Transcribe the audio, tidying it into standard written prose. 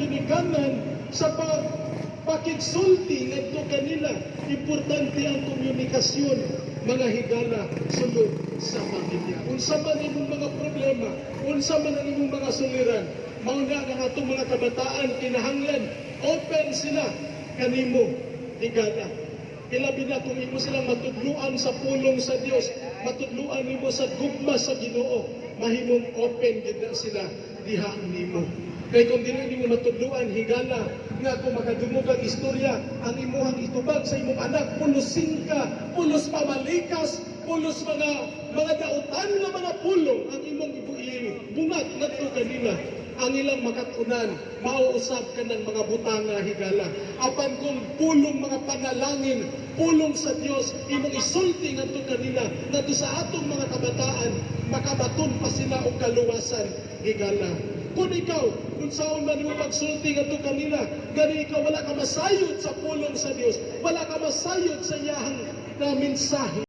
ginikanan sa pag pakigsulti ngadto kanila. Importante ang komunikasyon, mga higala, sulod sa pamilya. Unsa man imong mga problema, unsa man ang imong mga suliran, mao na ang atong mga kabataan kinahanglan open sila kanimo, higala. Ilabi na kung imo silang matudluan sa pulong sa Dios, matudluan nimo sa gugma sa Ginoo, mahimong open gid na sila diha nimo. Kay kung dili nimo matudluan, higala, nga kung makadungog ang istorya, ang imuhang itubag sa imong anak, pulos singka, pulos pamalikas, pulos mga dautan nga mga pulong ang imong ibungat ngadto kanila, ang ilang makatunan, mauusab ka ng mga butanga, higala. Apan kung pulong mga panalangin, pulong sa Dios, imong isulti ngadto kanila, ngadto sa atong mga kabataan, makabaton pa sila og kaluwasan, higala. Kung ikaw, kung saon man mo pagsulti ngadto kanila, gani ikaw wala ka masayod sa pulong sa Dios, wala ka masayod sa iyahang na mensahe.